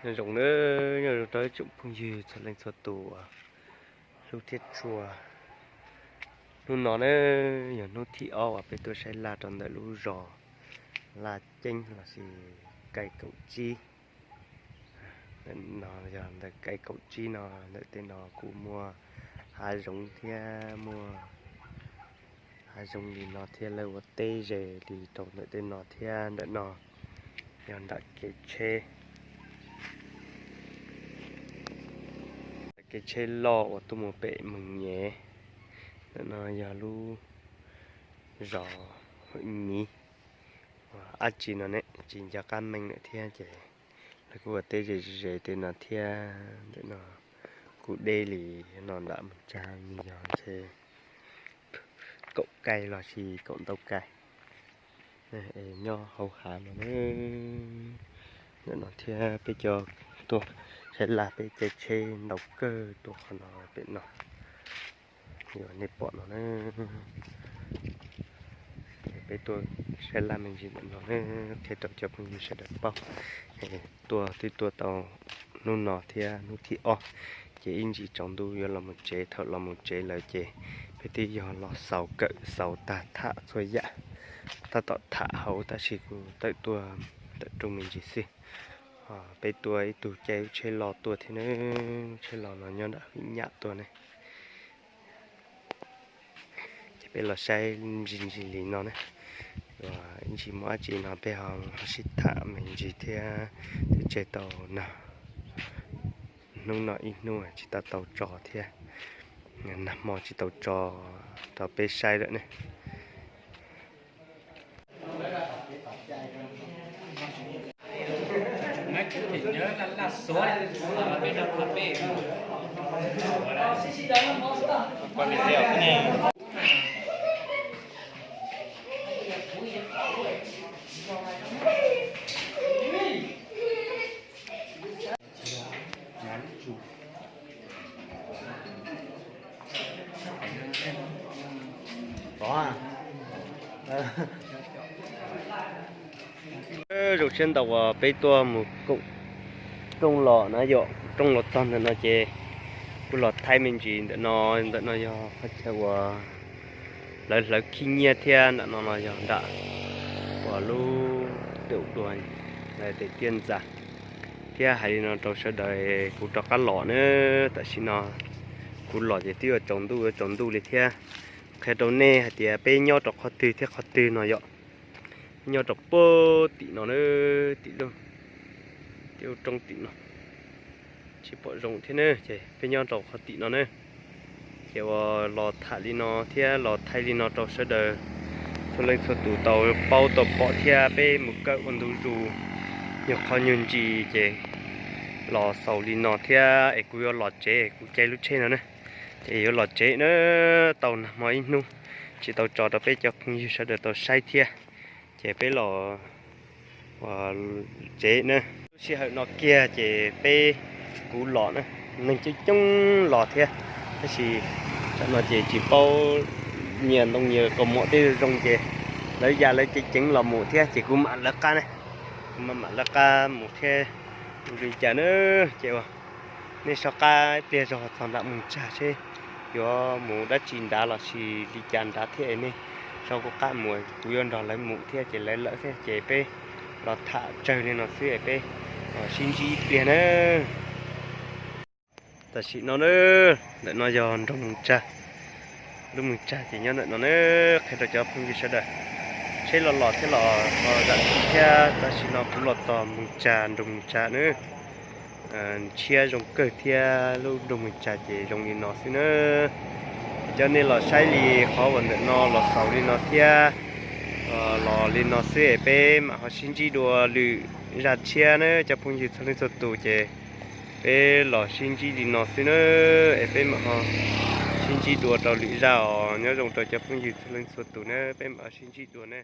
Nyob zoo na, nyob zoo rau ib tsoom phooj ywg txhua leej txhua tus uas hlub thiab tshua. Hnub no na yog hnub thib ob uas peb tuaj saib laj rau ntawm lub zos Laj Ceeb lossis Kai Kaum Tsib. Ntawm no yog ntawm Kai Kaum Tsib no, ntawm tej no kuj muaj hav zoov thiab muaj hav zoov li no thiab lawv ua teb ze li rau ntawm tej no thiab. Ntawm no yog nram kev tsheb, kev tsheb loj uas tuaj mus pem Meeg Nyem. Ntawm no yog lub zos Hwm Miv, dab tsi no ne tsis nco qab meej lawm thiab ces lawv kuj ua teb ze ze tej no thiab. Ntawm no kuj deb li no nram Moos Tsag, nws yog ntshe kaum kais lossis kaum ntau kais. Nyob hauv hav no na, ntawm no thiab peb cov tuaj saib laj peb caij tsheb ntau kawg tuaj qhov no pem no. Yog nej pom no na, peb tuaj saib laj me ntsis ntawm no na, qhia rau cov phooj ywg sawv daws paub. Tuaj twb tuaj tau hnub no thiab hnub thib ob, ces ib ntsis tsaus ntuj yuav los mus tsev. Thaum los mus tsev lawm ces peb twb yog los xaus kawm xaus tag tham txhua yam. Tab tom tham hauv tab sis kuv tawm tuaj tawm rooj me ntsis xwb. Peb tuaj ib tug caij lub tsheb los tuaj thiab na, lub tsheb los no nyob nram Hwm Nyam tuaj ne. Ces peb los saib ntsis ntsis li no na, ib ntsis muaj dab tsi no peb ho sib tham me ntsis thiab. Twb tseg tau nag, hnub no ib hnub tsis tau tau tso thiab, nag hmo tsis tau tso rau peb saib lawm ne. Zoo siab ntau uas peb tuaj mus koom rooj los na yom, rooj los txog ntawm no ces kuj los thaij me ntsis ntawm no. Ntawm no yog qhov chaw uas lawv hlawv khib nyiab thiab, ntawm no no yog nram uas lub tum dua lawv tes tiaj ntxa. Thiab hais li no rau sawv daws, kuv rov qab los na, tam sim no kuv los ces twb yuav tsaus ntuj yuav tsaus ntuj li thiab. Qhia rau nej hais tias peb nyob rau qhov twg thiab qhov twg no yom. Nyob rau puag tim no na, tim lub, tim lub roob tim no, tsis pom zoo thiab na. Ces peb nyob rau qhov tim no na. Ces uas los tham li no thiab los thaij li no rau sawv daws txhua leej txhua tus tau paub tau pom thiab peb mus kawm ua ntu zus nyuag qhov nyuag ntsis ces los xaus li no thiab es kuv yuav los tsev, kuv caij lub tsheb no na. Ces yuav los tsev na, tau nag hmo ib hnub tsis tau tso rau peb cov phooj ywg sawv daws tau saib thiab. Ces peb los ua tsev na. Lub sij hawm no kiag ces peb, kuv los na, neeg coob coob los thiab, tab sis tam no ces tsis paub nyias ntoo nyias kaus mom tej zoo ces lawv ya lawv ceev ceev los mus thiab ces kuv mam lawv qab ne, kuv mam mam lawv qab mus thiab. Ua li cas na, ces uas nej soj qab ib pliag zog txog nram Moos Tsag seb yuav mus dab tsi nrad lossis li cas nrad thiab es nej sau kuv qab mus, kuv yuav nrog lawv mus thiab ces lawv lawm thiab ces peb los tham tsawg li no xwb es peb sib ntsib ib pliag na. Tam sim no na, ntawm no yog nroog Moos Tsag, lub Moos Tsag ces nyob ntawm no na, qhia rau cov phooj ywg sawv daws. Tsheb los los thiab los zam thiab tam sim no kuv los txog Moos Tsag, nroog Moos Tsag na. Ntshiab zoo kawg thiab lub nroog Moos Tsag ces zoo li no xwb na. Cov nej los saib li qhov uas ntawm no los xaus li no thiab, los li no xwb es peb mam ho sib ntsib dua lwm zaj tshiab na cov phooj ywg txhua leej txhua tus ces peb los sib ntsib li no xwb na, es peb mam ho sib ntsib dua rau lwm zaj os. Nyob zoo rau cov phooj ywg txhua leej txhua tus na, peb mam ho sib ntsib dua na.